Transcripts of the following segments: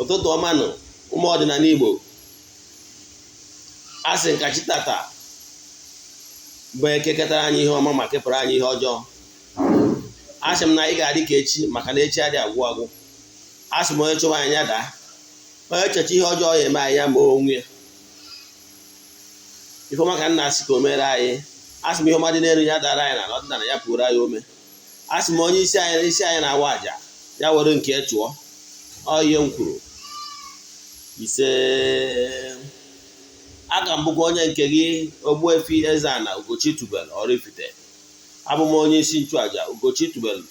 Ụtụtụ ọma nụ, ụmụ ọdịnala Igbo. A sị nka chi tata bụ Eke ketara anyị ihe ọma ma kepụrụ anyị ihe ọjọọ. A sị m na anyị ga-adị ka echi, maka na echi adịghị agwụ agwụ. A sị m onye chụwa anyị ya daa, onye checha ihe ọjọọ ya eme anyị ya ma onwe ya. Ife ọma ka nna asị ka o mere anyị. A sị m ihe ọma dị n'elu ya dara anyị n'ala, ọdịnala ya pụrụ anyị ome. A sị m onye isi anyị isi anyị na-awa aja ya were nke chụọ. Ọ ihe m kwuru. Ise. Aka m bụkwa onye nke gị, Ogbuefi Eze-Ana Ugochi tubelu Oraifite. Abụ m onye isi nchụaja Ugochi tubelu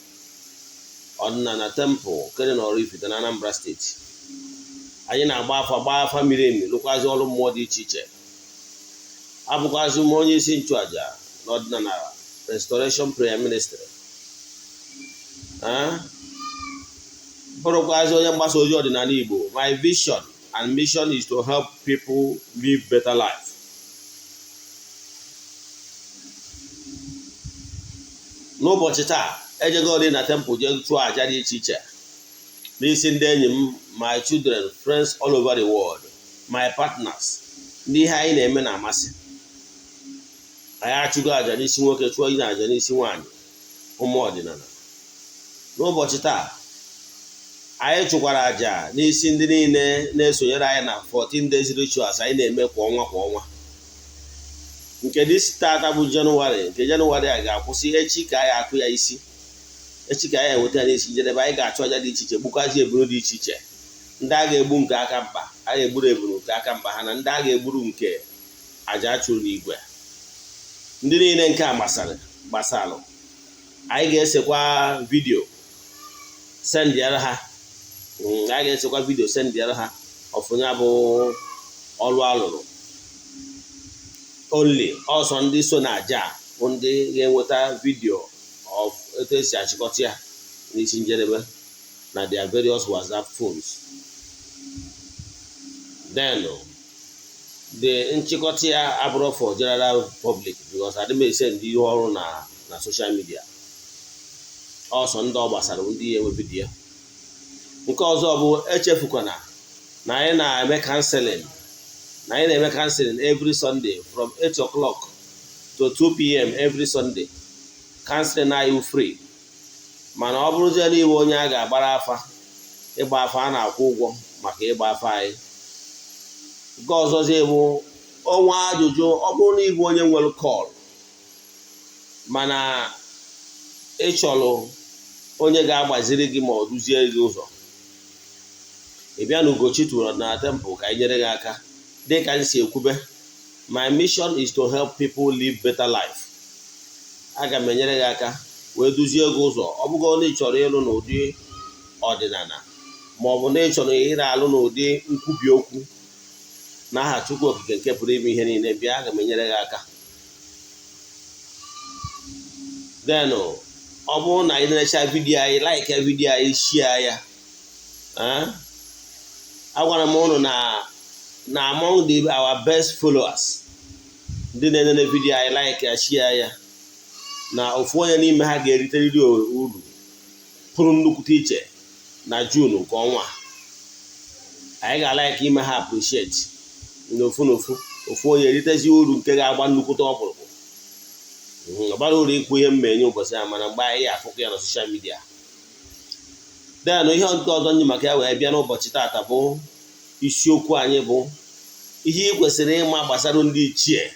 Ọdịnala Temple nke dị na Oraifite na Anambra Steeti. Anyị na-agba afa, gbaa afa miri emi, lụkwazị ọrụ mmụọ dị iche iche. Abụkwazị m onye isi nchụaja na Ọdịnala Restoration Prayer Ministry, bụrụkwazị onye mgbasa ozi ọdịnala Igbo. My vision and mission is to help people live better life. N'ụbọchị taa, ejegori na temple jee chụọ aja dị iche iche n'isi ndị enyi m, my children, friends all over the world, my partners, ndị ihe anyị na-eme na-amasị. Anyị achụgo aja n'isi nwoke, chụọ ihe aja n'isi nwaanyị, ụmụ ọdịnala. N'ụbọchị taa, anyị chụkwara aja n'isi ndị niile na-esonyere anyị na 14 days rituals anyị na-eme kwa ọnwa kwa ọnwa. Nke dị tata bụ Jenụwarị. Nke Jenụwarị a ga-akwụsị echi ka anyị akụ ya isi. Echi ka anyị enweta ya n'isi njedebe. Anyị ga-achụ aja dị iche iche, gbukwazi eburu dị iche iche. Ndị a ga-egbu nke aka mkpa, a ga-egburu eburu nke aka mkpa ha, na ndị a ga-egburu nke aja chụrụ n'igwe. Ndị niile nke a gbasara gbasalụ, anyị ga-esekwa video sendịara ha. Anyị ga-esekwa video sendịara ha ọfụnya bụ ọrụ alụrụ. Only ọsọ ndị so na aja bụ ndị ga-enweta video of etu esi achịkọta ya n'isi njedebe na their various WhatsApp phones. Then the nchịkọta ya abụrụ for general public, because adị m ese ndị ihe ọrụ na social media. Ọsọ ndị ọ gbasara, ndị ya enwe video. Nke ọzọ bụ, echefukwana na anyị na-eme counseling, na anyị na-eme counseling every Sunday from 8 o'clock to 2 p.m. every Sunday. Counseling anyị free, mana ọ bụrụzie na iwe onye a ga-agbara afa, ịgba afa, a na-akwụ ụgwọ maka ịgba afa anyị. Nke ọzọzie bụ ọnwa ajụjụ. Ọ bụrụ na ịbụ onye nwere call, mana ị chọrọ onye ga-agbaziri gị ma ọ duzie gị ụzọ, ị bịa na Ugochi tụrụ na temple ka anyị nyere gị aka. Dị ka anyị si ekwube, my mission is to help people live better life. Aga m enyere gị aka wee duzie gị ụzọ. Ọ bụgo na ị chọrọ ịlụ n'ụdị ọdịnala, ma ọ bụ na ị chọrọ ịra alụ n'ụdị nkwubi okwu, n'aha Chukwu Okike nke pụrụ ime ihe niile, bịa, aga m enyere gị aka. Then ọ bụrụ na ị na-echa video anyị, like video anyị, share ya. Agwara m ụnụ na among the our best followers, ndị na-enene video anyị, like ya, share ya, na ofu onye n'ime ha ga-eriterịrị uru pụrụ nnukwute iche na June nke ọnwa. Anyị ga-alike ime ha appreciate n'ofu n'ofu. Ofu onye eritezi uru nke ga-agba nnukwute ọkpụrụkpụ. Ọ bara uru ikwu ihe mma enye ụbọchị ya, mana mgbe anyị afụkọ ya na social media. Then ihe nke ọzọ nye maka ya wee bịa n'ụbọchị taata bụ isiokwu anyị bụ ihe ị kwesịrị ịma gbasara ndị ichie,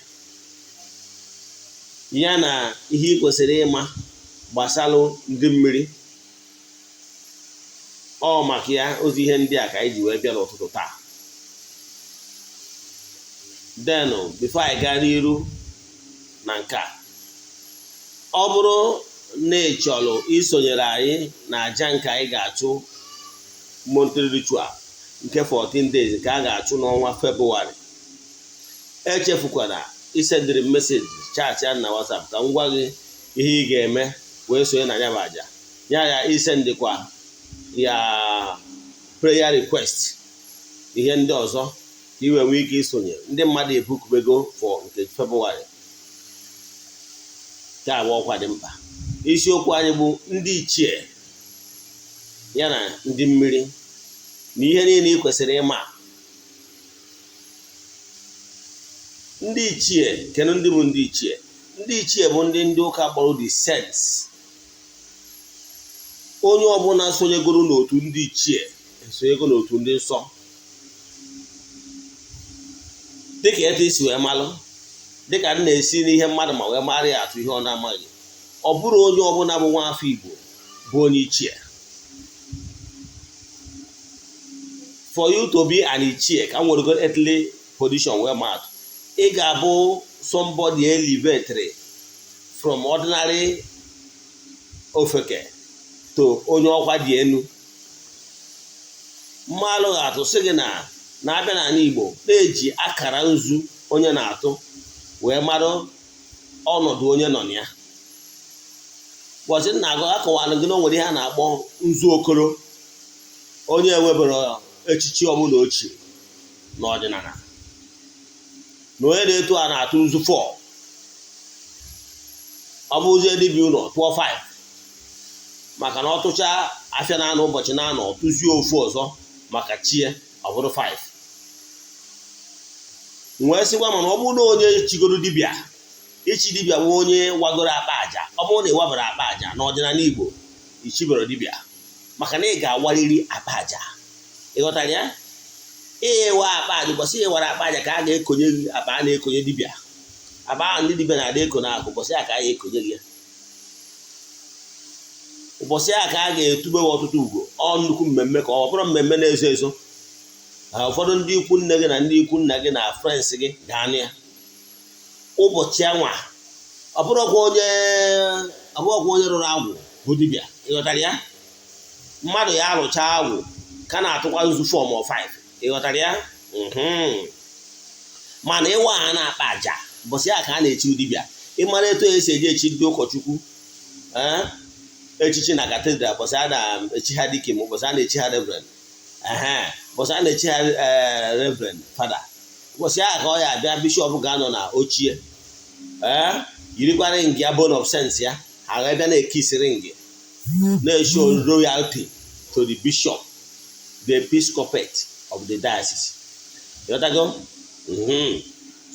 ya na ihe ị kwesịrị ịma gbasara ndị mmiri. Ọ maka ya ozi ihe ndị a ka anyị ji wee bịa n'ụtụtụ taa. Then before anyị gaa n'iru na nke a, ọ bụrụ na ị chọrọ isonyere anyị na aja nke anyị ga-achụ, monthly ritual nke 14 days nke a ga-achụ n'ọnwa Febụwarị, echefukwana isendịrị m message, chat ya na WhatsApp, ka m gwa gị ihe ị ga-eme wee sonye na ya bụ aja. Ya ya isendịkwa ya prayer request, ihe ndị ọzọ, ka ị wee nwee ike isonye. Ndị mmadụ ebukubego for nke Febụwarị. Nke a bụ ọkwa dị mkpa. Isiokwu anyị bụ ndị ichie ya na ndị mmiri. Na ihe niile ị kwesịrị ịma. Ndị ichie, kedu ndị bụ ndị ichie? Ndị ichie bụ ndị ụka kpọrọ the saints. Onye ọbụla sonyegoro n'otu ndị ichie esonyego n'otu ndị nsọ. Dịka etu isi wee malụ, dịka m na-esi n'ihe mmadụ ma wee mara ya atụ ihe ọ na-amaghị, ọ bụrọ onye ọbụla bụ nwa afọ Igbo bụ onye ichie. For you to be an ichie, ka m were earthly position wee maa atụ, ị ga-abụ somebody elevated from ordinary ofeke to onye ọkwa dị elu. Mmalụ ga-atụ sị gị na na-abịa n'ala Igbo na-eji akara nzu onye na-atụ wee mara ọnọdụ onye nọ na ya. Ụbọchị m na-agụ akọwara gị na o nwere ihe a na-akpọ nzu okoro, onye enwebere echichi ọbụla ochie n'ọdịnala, na onye na-etu a na-atụ nzu 4, ọ bụzie dibịa ụlọ tụọ 5, maka na ọ tụcha afịa na anọ ụbọchị na anọ, ọ tụzie ofu ọzọ maka chie, ọ bụrụ 5. Wee sịkwa, mana ọ bụrụ na onye chigoro dibịa, ichi dibịa bụ onye wagoro akpa aja. Ọ bụrụ na ị wabara akpa aja n'ọdịnala Igbo, ichibere dibịa, maka na ị ga-awariri akpa aja. Ị ghọtara ya? Ịwa akpa aja, ụbọchị ị wara akpa aja ka a ga-ekonye gị akpa a na-ekonye dibịa, akpa ahụ ndị dibịa na-adị eko n'akụ. Ụbọchị a ka a ga-ekonye gị ya, ụbọchị a ka a ga-etube ọtụtụ ugo. Ọ nnukwu mmemme ka ọ bụrụ, mmemme na-ezo ezo. Ụfọdụ ndị ikwu nne gị na ndị ikwu nna gị na friends gị ga-anụ ya ụbọchị anwa. Ọ bụrụkwa onye rụrụ agwụ bụ dibịa. Ịghọtara ya? Mmadụ ya arụcha agwụ ka na-atụkwa nzu 4 ma 5. Ịghọtara ya? Mana ịwa ha na-akpa aja, ụbọchị ya ka a na-echi dibịa. Ịmara etu esi eji echi ndị ụkọchukwu echichi na cathedral, ụbọchị a na-echi ha deacon, ụbọchị a na-echi ha reverend, ụbọchị a na-echi ha reverend father, ụbọchị ahụ ka ọ ya abịa. Bishọp ga-anọ na ochie ee yirikwa ring ya, bone of saints ya, ha ga-abịa na-ekisi ring, na-eshow royalty to the bishop, the episcopate of the diocese. Ịghọtago?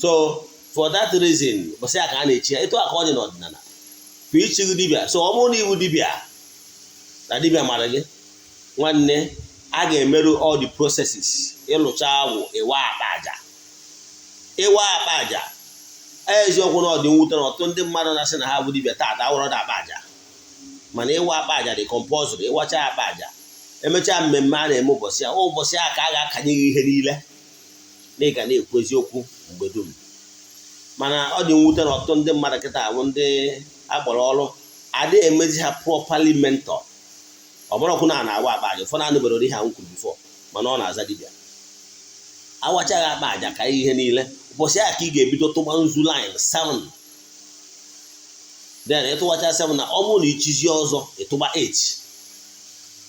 So for that reason, ụbọchị a ka a na-echi ya. Etu a ka ọ dị n'ọdịnala bụ ichi gị dibịa. So ọ bụrụ na iwu dibịa na dibịa mara gị, nwanne, a ga-emerụ all the processes. Ịlụcha agwụ, ịwa akpa aja. Ịwa akpa aja, eziokwu na ọ dị mwute na ọtụtụ ndị mmadụ na-asị na ha bụ dibịa taata awụrọ akpa aja, mana ịwa akpa aja dị compulsory. Ịwacha akpa aja, emechaa mmemme a na-eme ụbọchị a, ụbọchị a ka a ga-akanye gị ihe niile na ị ga na-ekwu eziokwu mgbe dum. Mana ọ dị mwute na ọtụtụ ndị mmadụ kịta bụ ndị akpọrọ ọrụ adịghị emezi ha properly mentor. Ọ bụrụkwu na a na-awa akpa aja, ụfọdụ anụbere ụdị ha m kwuru before, mana ọ na-aza dibịa. Awachaghị akpa aja ka ihe niile, ụbọchị a ka ị ga-ebido tụgba nzu line 7. Then ịtụwacha 7, na ọ bụrụ na ichizie ọzọ, ịtụgba 8.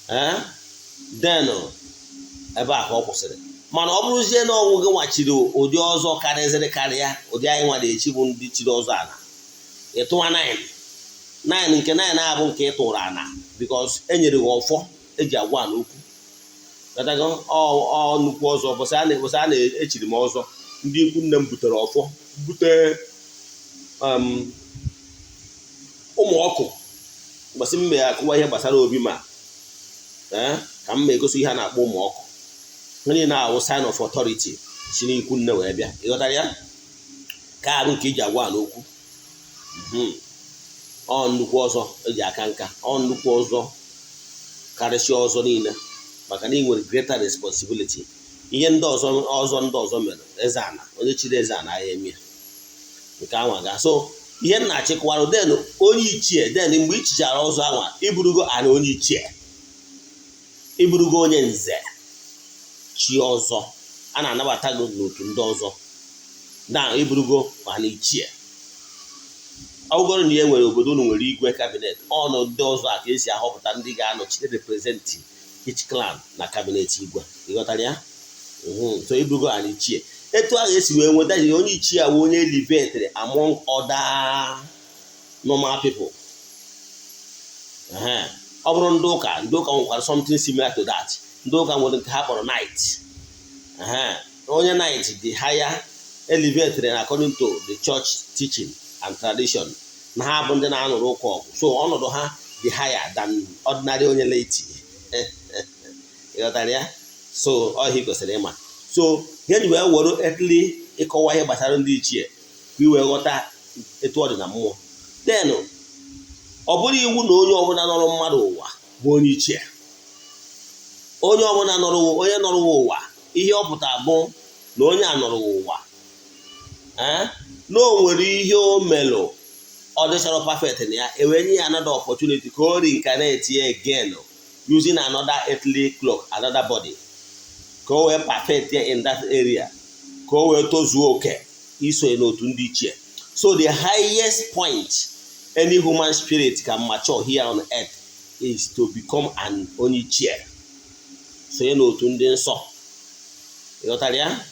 Ee, then ebe a ka ọ kwụsịrị. Mana ọ bụrụzie na ọnwụ gị nwachiri ụdị ọzọ karịzịrị karịa ụdị anyị nwa na-echi bụ ndị chiri ọzọ ala, ịtụwa 9 9. Nke 9 abụ nke ị tụrụ ana, because e nyere gị ọfọ eji agwa ana okwu. Ọ nnukwu ọzọ. Ụbọchị a na-echiri m ọzọ, ndị ikwu nne m butere ọfọ, bute ụmụ ọkụ. Ụbọchị m akụwa ihe gbasara obi, ma ka m ma egosi ihe a na-akpọ ụmụ ọkụ. Ihe niile ahụ sign of authority si n'ikwu nne wee bịa. Ịghọtara ya? Ka arụ nke iji agwa n'okwu. Ọ nnukwu ọzọ eji aka nka, ọ nnukwu ọzọ karịsịa ọzọ niile, maka na ị nwere greater responsibility. Ihe ndị ọzọ ọzọ ndị ọzọ mere eze ana, onye chiri eze ana ya eme nke anwa ga. So ihe m na-achịkwarụ, then onye ichie, then mgbe i chichara ọzọ anwa, iburugo ana onye ichie, iburugo onye nze chi ọzọ, a na-anabata gị n'otu ndị ọzọ na iburugo ana ichie. Ọ bụgoro na ihe nwere obodo unu nwere igwe cabinet, ọnụ ndị ọzọ a ka esi ahọpụta ndị ga-anọchite, represent each clan na cabinet igwe. Ịghọtara ya? So iburugo ana ichie. Etu ahụ esi wee nweta onye ichie a wụ onye elevated among other normal people. Ọ bụrụ ndị ụka, ndị ụka nwekwara something similar to that. Ndị ụka nwere nke ha kpọrọ knight. Onye knight dị higher elevated according to the church teaching and tradition, na ha bụ ndị na-anụrụ ụka ọgụ, so ọnọdụ ha dị higher than ordinary onye laity. Ịghọtara ya? So ọhịa kwesịrị ịma. So ihe ji wee were etili ịkọwa ihe gbasara ndị ichie ka i wee ghọta etu ọ dị na mmụọ. Then ọ bụrụ iwu na onye ọbụla nọrọ mmadụ ụwa bụ onye ichie. Onye ọbụla nọrọ, onye nọrọ ụwa, ihe ọ pụtara bụ na onye a nọrọ ụwa na o nwere ihe o melụ ọ dịchọrọ perfect na ya, ewee nye ya another opportunity ka o reincarnate ya again using another earthly cloak, another body, ka o wee perfect ya in that area, ka o wee tozuo oke isonye n'otu ndị ichie. So the highest point any human spirit can mature here on earth is to become an onye ichie, sonye n'otu ndị nsọ. Ịghọtara ya?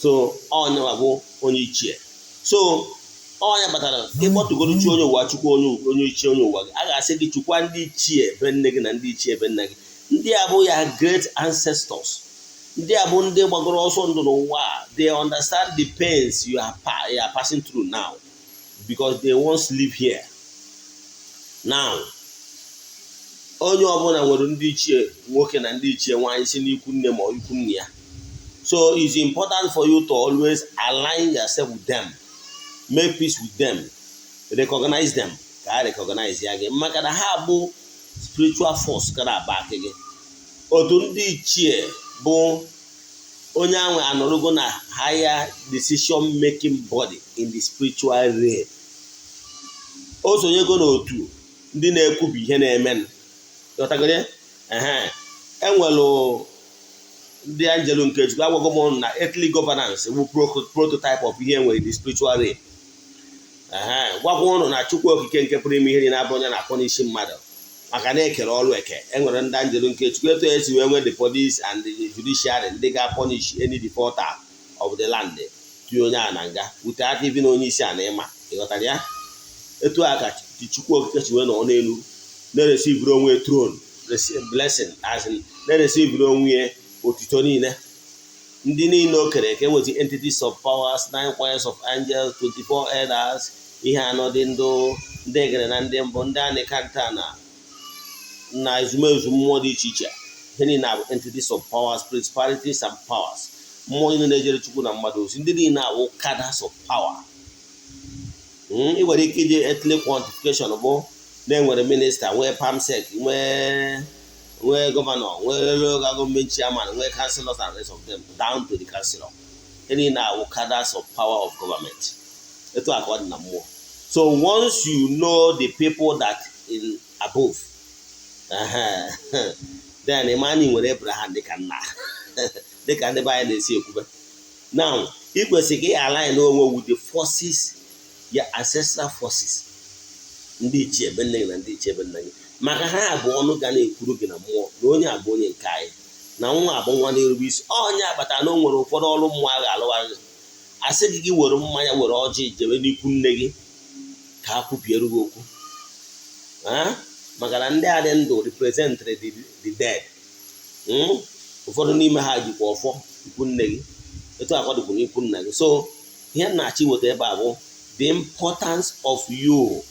So onye bụ onye ichie. So onye kpatara ịkpọtụgoro chi onye ụwa, chukwu onye ichie onye ụwa gị, a ga-asị gị chukwa ndị ichie be nne gị na ndị ichie be nna gị. Ndị a bụ ya great ancestors. Ndị a bụ ndị gbagoro ọsọ ndụ n'ụwa. They understand the pains you are passing through now because they once live here. Now, onye ọbụla nwere ndị ichie nwoke na ndị ichie nwaanyị si n'ikwu nne ma ọ ikwu nne ya. So it's important for you to always align yourself with them, make peace with them, recognize them ka ha recognize ya gị, maka na ha bụ spiritual force gara aba aka gị. Otu ndị ichie bụ onye ahụ anọrọgo na higher decision making body in the spiritual realm. O sonyego n'otu ndị na-ekwubi ihe na-eme. Ghọtagoro? Ehe, enwelu ndị angelu nke Chukwu. Agwago m na earthly governance bụ prototype of ihe enwere the spiritual realm. Ehe, gwakwa ụnụ na Chukwu Okike nke pụrụ ime ihe niile abụ onye na-akpọ n'isi mmadụ, maka na ekere ọrụ eke. Enwere ndị angelu nke Chukwu, etu esi wee nwee the police and the judiciary, ndị ga-punish any defaulter of the land, tinye onye a na nga without even onye isi a na ịma. Ịghọtara ya? Etu a ka Chukwu Okike si wee nọ n'elu na-eresiviri onwe throne blessing, as in na-eresiviri onwe ya otito niile. Ndị niile o kere eke nwezi entities of powers, nine choirs of angels, 24 elders, ihe anọ dị ndụ, ndị egere na ndị mbụ, ndị anịkanta na ezumezu mmụọ dị iche iche. Ihe niile bụ entities of powers, principalities and powers, mmụọ niile na-ejere Chukwu na mmadụ ozi. Ndị niile awụ cadres of power. Ị nwere ike iji earthly quantification bụ na-enwere minister, nwee perm sec, nwee governor, nwee local government chairman, nwee councilors and rest of them, down to the councilor. Ihe niile awụ cadres of power of government. Etu a ka ọ dị na mmụọ. So once you know the people that in above, then ịma nwere Abraham dịka nna, dịka ndị be anyị na-esi ekwube. Now, ị kwesịrị ka ị align onwe with the forces, your ancestral forces, ndị ichie ebe nne gị na ndị ichie ebe nna gị, maka ha bụ ọnụ ga na-ekwuru gị na mmụọ na onye a bụ onye nke anyị, na nwa abụ nwa na-erube isi. Onye akpatara na o nwere ụfọdụ ọrụ mmụọ a ga-alụgharị gị, asị gị gị were mmanya, were ọjị, jebe n'ikwu nne gị ka ha kwubiere gị okwu, maka na ndị a dị ndụ represent the dead. Ụfọdụ n'ime ha jikwa ọfọ ikwu nne gị, etu akwadokwu n'ikwu nna gị. So ihe m na-achọ iweta ebe a bụ the importance of you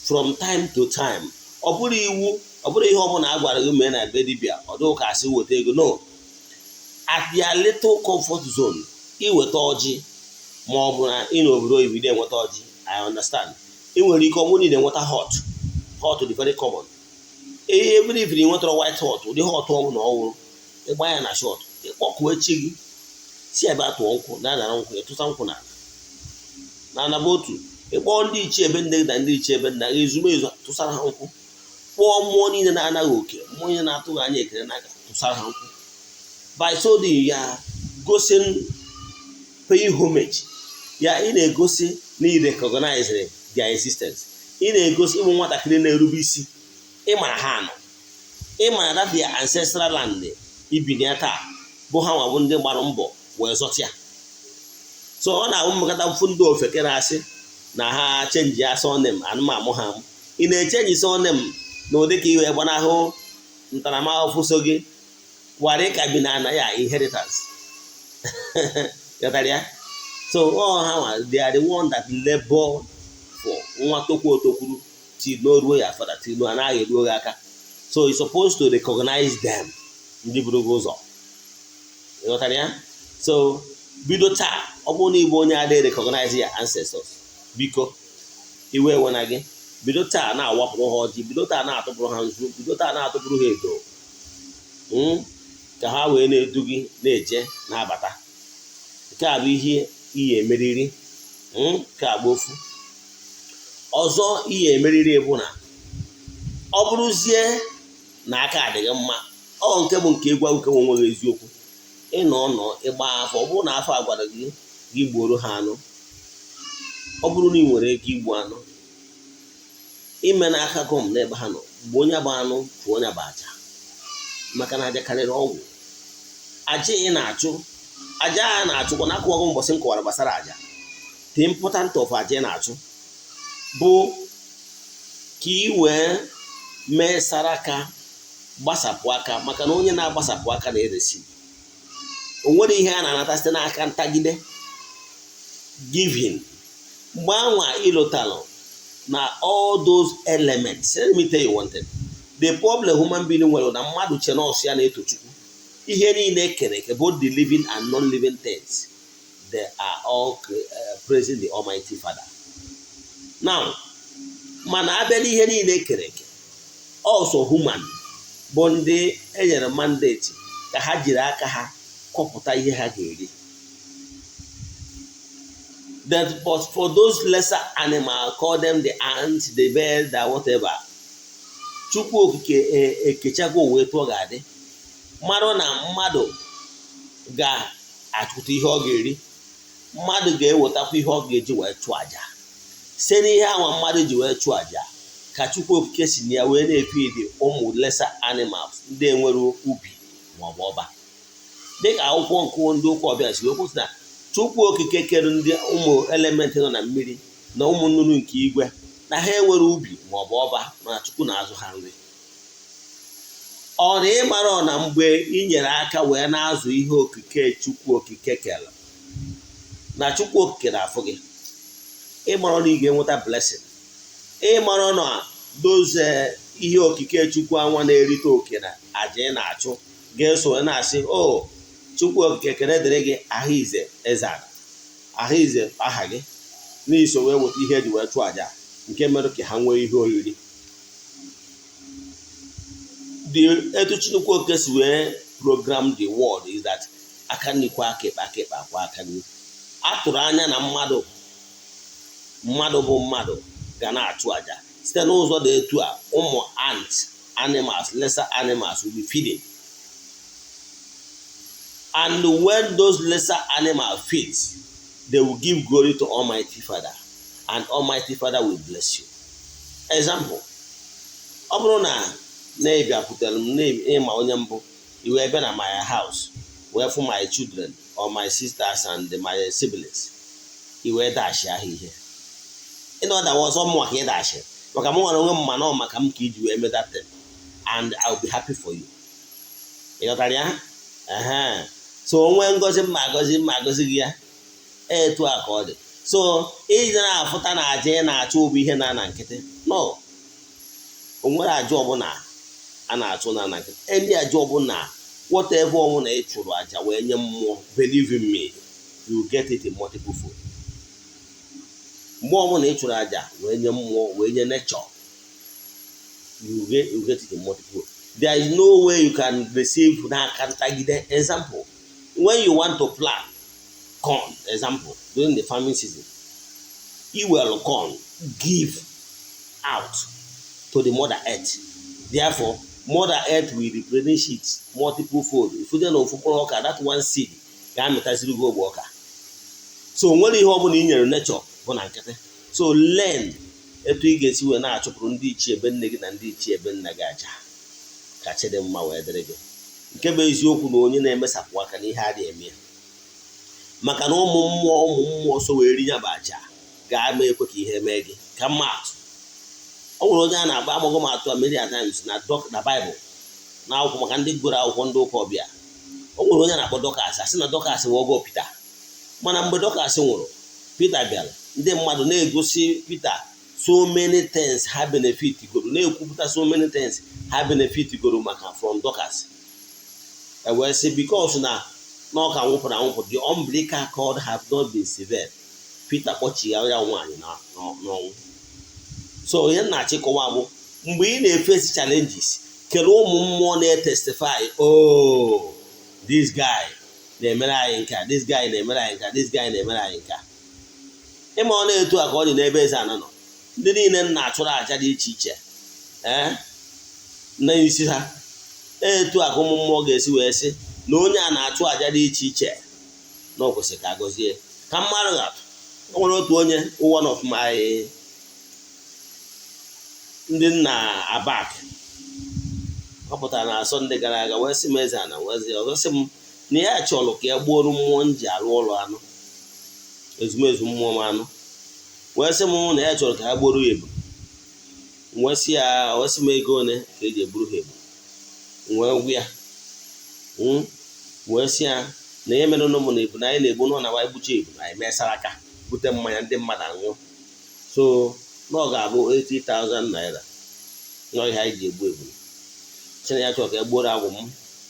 from time to time. Ọ bụrụ iwu, ọ bụrụ ihe ọbụla a gwara gị mee na be dibịa, ọ dịghị ka asị weta ego. No, at their little comfort zone, iweta ọjị, ma ọ bụ na ị n'obodo oyibo ị na-enweta ọjị, I understand. Ị nwere ike, ọ bụrụ na ị na-enweta hot hot dị very common. Even if ị nwetara white hot, ụdị hot ọ bụla ọ wụrụ, ịgba ya na shot, ịkpọkuo echi gị si ebe a tụọ nkwụ na anara nkwụ, ịtụsa nkwụ n'ala na anaba otu, ịkpọọ ndị ichie ebe nne gị na ndị ichie ebe nna gị, ezumezu, tụsara ha nkwụ, kpọọ mmụọ niile na-anaghị oke, mmụọ niile na-atụghị anya ekele n'aka, tụsara ha nkwụ. By so doing, ya gosi paying homage ya, ị na-egosi na ị recognize their existence, ị na-egosi ụmụ nwatakịrị na-erube isi, ịmara ha nọ, ịmara that their ancestral land ibini ya taa bụ ha nwa bụ ndị gbara mbọ wee zọta ya. So ọ na-abụ mmekọta mfu ndị ofeke na-asị na ha change ya surname anụmamụ ha. Ị na-echange surname na ụdị ka iwee gbanahụ. Ntaramahụhụ so gị wara ịka bi na ana ya inheritance. Ghọtara ya? So all ha nwa, they are the one that labor for nwa tokwu otokwuru till n'oruo ya father, till no anaghị eruo gị aka. So you supposed to recognize them, ndị buru gị ụzọ. Ịghọtara ya? So bido taa, ọ bụrụ na ịbụ onye adịghị recognize ya ancestors, biko, iwe ewe na gị. Bido taa na-awapụrụ ha ọjị, bido taa na-atụpụrụ ha nzu, bido taa na-atụpụrụ ha edo, ka ha wee na-edu gị na-eje na-abata. Nke a bụ ihe iyi emeriri. Nke a bụ ofu ọzọ ihe emeriri, bụ na ọ bụrụzie na aka adịghị mma, ọ nke bụ nke ịgwa nke nwe gị eziokwu, ịnọ nọ ịgba afọ. Ọ bụrụ na afọ a gwara gị gị gbuoro ha anụ, ọ bụrụ na ị nwere ego igbu anụ, ime n'aka gọm n'ebe ha nọ, gbuo onye bụ anụ, chụọ onye bụ aja, maka na aja karịrị ọgwụ. Aja ị na-achụ, aja a na-achụkwa na akụwago mbọsị m kọwara gbasara aja, the important of aja ị na-achụ bụ ka ị wee mee saraka, gbasapụ aka, maka na onye na-agbasapụ aka na-eresi. O nwere ihe a na-anata site n'aka ntagide giving. Mgbe anwa ịlụtalụ na all those elements, let me tell you one thing: the problem human being nwere na mmadụ che nọọsụ ya na-eto Chukwu. Ihe niile ekere eke, both the living and non-living things, they are all praising the Almighty Father. Now, mana abịa n'ihe niile ekere eke, also human bụ ndị enyere mandate ka ha jiri aka ha kọpụta ihe ha ga-eri. That, but for those lesser animal, call them the ant, the bird, the whatever, Chukwu Okike ekechago ụwa etu ọ ga-adị, mmadụ na mmadụ ga-achụta ihe ọ ga-eri, mmadụ ga-ewetakwa ihe ọ ga-eji wee chụọ àjà. Site n'ihe anwa mmadụ ji wee chụọ àjà ka Chukwu Okike si na ya wee na-efidi ụmụ lesser animals ndị enwere ubi maọbụ ọba. Dịka akwụkwọ nke ndị ụka ọbịa si wee kwụsị na Chukwu Okike kere ndị ụmụ element nọ na mmiri na ụmụ nnụnụ nke igwe, na ha enwere ubi maọbụ ọba, mana Chukwu na-azụ ha nri. Ọ na ịmara na mgbe ị nyere aka wee na-azụ ihe okike Chukwu Okike kere, na Chukwu Okike na-afụ gị, ịmara na ị ga-enweta blessing, ịmara na dozie ihe okike Chukwu anwa na-erite oke na aja ị na-achụ, ga-eso na-asị, "O Chukwu Okike, kene dịrị gị, ahụize eze ala, ahụize aha gị n'iso wee weta ihe eji wee chụọ aja nke mere ka ha nwee ihe oriri." The etu Chukwu Okike si wee program the world is that aka nri kwa aka ekpe, aka ekpe akwa aka nri. A tụrụ anya na mmadụ, mmadụ bụ mmadụ ga na-achụ aja. Site n'ụzọ dị etu a, ụmụ ant animals, lesser animals will be feeding, and when those lesser animals feed, they will give glory to Almighty Father, and Almighty Father will bless you. Example, ọ bụrụ na na-ịbịakwutere m n'ịma onye mbụ, i wee bịa na my house wee fụ my children or my sisters and my siblings, i wee dashi ahụ ihe ịnọ ọdawa ọzọ mụnwa ka ị dashi, maka mụ nwere onwe m, mana ọ maka m ka iji wee mee that thing, and I will be happy for you. Ị ghọtara ya? Ehe. So onwe ngozi mma agọzi mma agọzi gị ya. Etu a ka ọ dị. So iji na-afụta na aja ị na-achụ bụ ihe na-ana nkịtị, no. O nwere aja ọbụla a na-achụ na ana nkịtị. Ndị aja ọbụla, whatever ọbụla ị chụrụ aja wee nye mmụọ, believe in me, you get it in multiple fold. Mgbe ọbụla ị chụrụ aja wee nye mmụọ, wee nye nature, you get it in multiple. There is no way you can receive n'aka ntagide. Example, when you want to plant corn, example, during the farming season, you will corn give out to the mother earth. Therefore, mother earth will replenish it multiple fold. Ifude na ofu mkpụrụ ọka, that one seed ga-amịtaziri gị ogbe ọka. So o nwere ihe ọbụla i nyere nature bụ na nkịtị. So learn etu ị ga-esi wee na-achụpụrụ ndị ichie ebe nne gị na ndị ichie ebe nna gị aja, ka chi dị mma wee dịrị gị. Nke bụ eziokwu na onye na-emesapụ aka n'ihe adịghị eme ya, maka na ụmụ mmụọ, ụmụ mmụọ so wee ri ya bụ aja ga-ama ekwe ka ihe mee gị. Ka mma atụ, ọ nwere onye a na-agba amaghị m atụ a many a times na doc na Bible. Na akwụkwọ, maka ndị gụrụ akwụkwọ, ndị ụka ọbịa, o nwere onye na-akpọ Dorcas. Asị na Dorcas bụ ọgọ Pita, mana mgbe Dorcas nwụrụ, Pita bịara, ndị mmadụ na-egosi Pita so many things ha benefit goro, na-ekwupụta so many things ha benefit goro maka from Dorcas. E wee sị, because na ọ ka nwụpụrụ anwụpụ, the umbilical cord have not been severed, Peter kpọchigha ya nwaanyị n'ọnwụ. So ihe m na-achịkọwa bụ, mgbe ị na-efesi challenges, kelee ụmụ mmụọ na-etestify, "Oh, this guy na-emere anyị nke a, this guy na-emere anyị nke a, this guy na-emere anyị nke a." Ịma ọ na-etu a ka ọ dị n'ebe eze ana nọ. Ndị niile m na-achụrụ àjà dị iche iche, ee, n'isi ha, etu a ka ụmụ mmụọ ga-esi wee sị na onye a na-achụ àjà dị iche iche na ọ kwesịrị ka a gọzie. Ka mmadụ ga-atụ, o nwere otu onye, one of my ndị nna abak, ọ pụtara na Sọnde gara aga wee sị m, eze ana, wee sị ọzọ, sị m na ya chọrọ ka ya gbuoro mmụọ m ji arụ ọrụ anụ, ezumezu mmụọ m anụ. Wee sị m na ya chọrọ ka ha gbuoro ya ebu. Wee sị ya, wee sị m ego ole ka eji egburu ha ebu. Wee gwa ya, wee sị ya na ihe mere ụmụ na ebu na anyị na-egbu nọ na wa egbucha ebu na anyị mesara aka bute mmanya, ndị mmadụ aṅụ. So na ọ ga-abụ 80,000 naira nọ ihe anyị ji egbu ebu. Sị na ya chọrọ ka e gbuoro agwụ m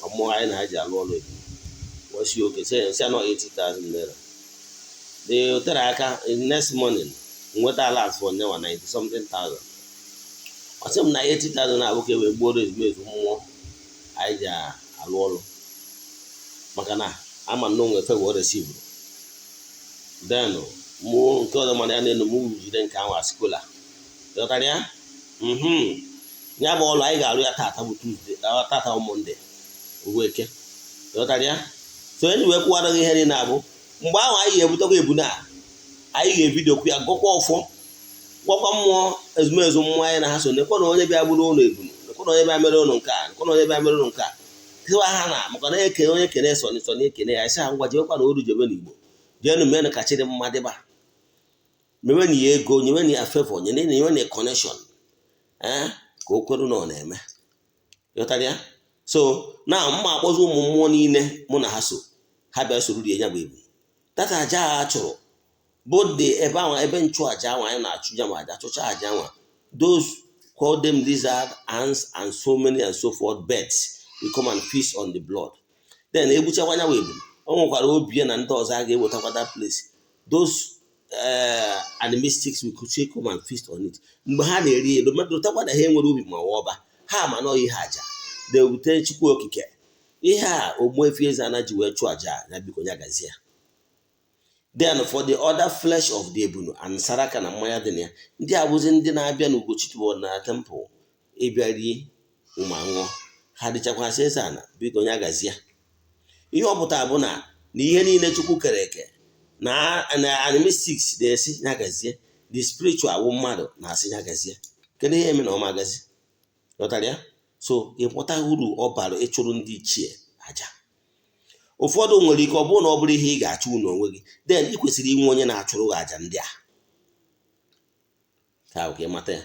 ma mmụọ anyị na ha ji alụ ọrụ ebu. Wee sị oke, sị ya nọ 80,000 naira. The tere aka, next morning nweta alert for nyewa 90 something thousand. Ọ sị m na 80,000 na-abụ ka e wee gbuoro ezumezu mmụọ anyị ji alụ ọrụ, maka na ama na onwe favor receive. Then mụ nke ọzọ, mana ya na-enu mụ jide nke ahụ askola ghọtara ya. Ya bụ ọrụ anyị ga-arụ ya tata bụ Tuesday, tata bụ Monday, eke, ghọtara ya. So enyi wee kwụwara gị ihe niile abụ mgbe ahụ anyị ga-ebutekwa ebu na anyị ga-ebidokwu ya, gọkwa ọfọ, gwakwa mmụọ ezumezu mmụọ anyị na ha so, nekwa na onye bịa gburu ụlọ ebunu, nekwa na onye bịa mere ụlọ nke a, nekwa na onye bịa mere ụlọ nke a. Tiwa ha na maka na ekene onye kene sọ sọ na ekene ya, sị ha ngwa, jewekwa na oru, jebe n'Igbo, jeenụ menụ ka chịrị mma dịba, mewe na ya ego, nyewe na ya favor, nye na nyewe na connection, ee, ka o kweru na ọ na-eme, ghọtara ya. So na mma akpọzi ụmụ mmụọ niile mụ na ha so, ha bịa soro rie ya bụ ebu tata. Aja a chụrụ bụ dị ebe ahụ, ebe nchụaja ahụ anyị na-achụ ya, ma aja chụcha aja ahụ, those call them lizard, ants and so many and so forth, birds will come and feast on the blood. Then egbuchakwa ya ebu, o nwekwara obi na ndị ọzọ a ga-ewetakwa that place. Those animistics will still come and feast on it. Mgbe ha na-eri elu rotakwa na ha enwere obi ma ọba ha ma nọ ihe aja na-ewute Chukwu Okike, ihe a Ogbuefi Eze-Ana ji wee chụọ aja ya, biko ya gazie. Then for the other flesh of the ebunu and saraka na mmanya dị na ya, ndị abụzi ndị na-abịa n'Ugochi na temple ịbịa rie ụmụ aṅụọ, ha dịchakwasị Eze-Ana, biko ya gazie. Ihe ọ pụtara bụ na ihe niile Chukwu kere eke na animistics na-esi ya gazie, the spiritual wụ mmadụ na-asị ya gazie. Kedu ihe eme na ọma gazi? Ghọtara ya. So ịpụta uru ọ bara ịchụrụ ndị ichie aja. Ụfọdụ nwere ike ọ bụrụ na ọ bụrụ ihe ị ga-achụ n'onwe gị, then ị kwesịrị inwe onye na-achụrụ gị aja ndị a ka ị mata ya.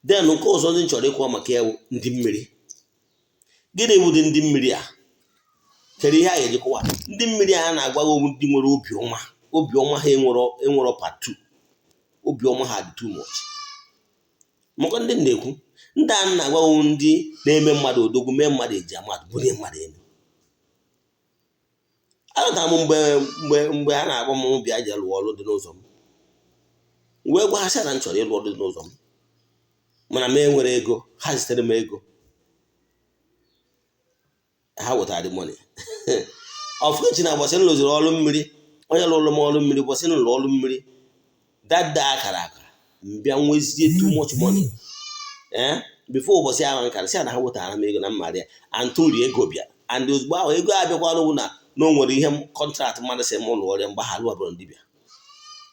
Then nke ọzọ ndị m chọrọ ịkwuo maka ya bụ ndị mmiri. Gịnị bụ ndị mmiri a? Kedu ihe a ga-eji kọwa ndị mmiri a? Na-agwa gị ndị nwere obiọma, obiọma ha enwero part 2, obiọma ha dị too much. Maka ndị na-ekwu, ndị a na-agwa ndị na-eme mmadụ odogwu, mee mmadụ eji amadụ, bulie mmadụ elu. Alọtara m mgbe a na-agba m, bịa jee lụọ ọrụ dị n'ụzọ m, wee gwa ha sị na m chọrọ ịlụ ọrụ dị n'ụzọ m, mana m enwere ego. Ha zitere m ego, ha wetara the money ọfụchi na gbọsị m lụziri ọrụ mmiri. Onye lụrụ m ọrụ mmiri, gbọsị m lụrụ ọrụ mmiri dada akara aka, mbịa nwezie too much money. Ee, before ụbọchị ahụ nkara sị na ha wetara m ego na mmarị ya antori ego bịa, and ozugbo ahụ ego abịakwara bụ na o nwere ihe contract mmadụ sị m lụọ ọrịa mgbe ha lụọ bụrụ dibịa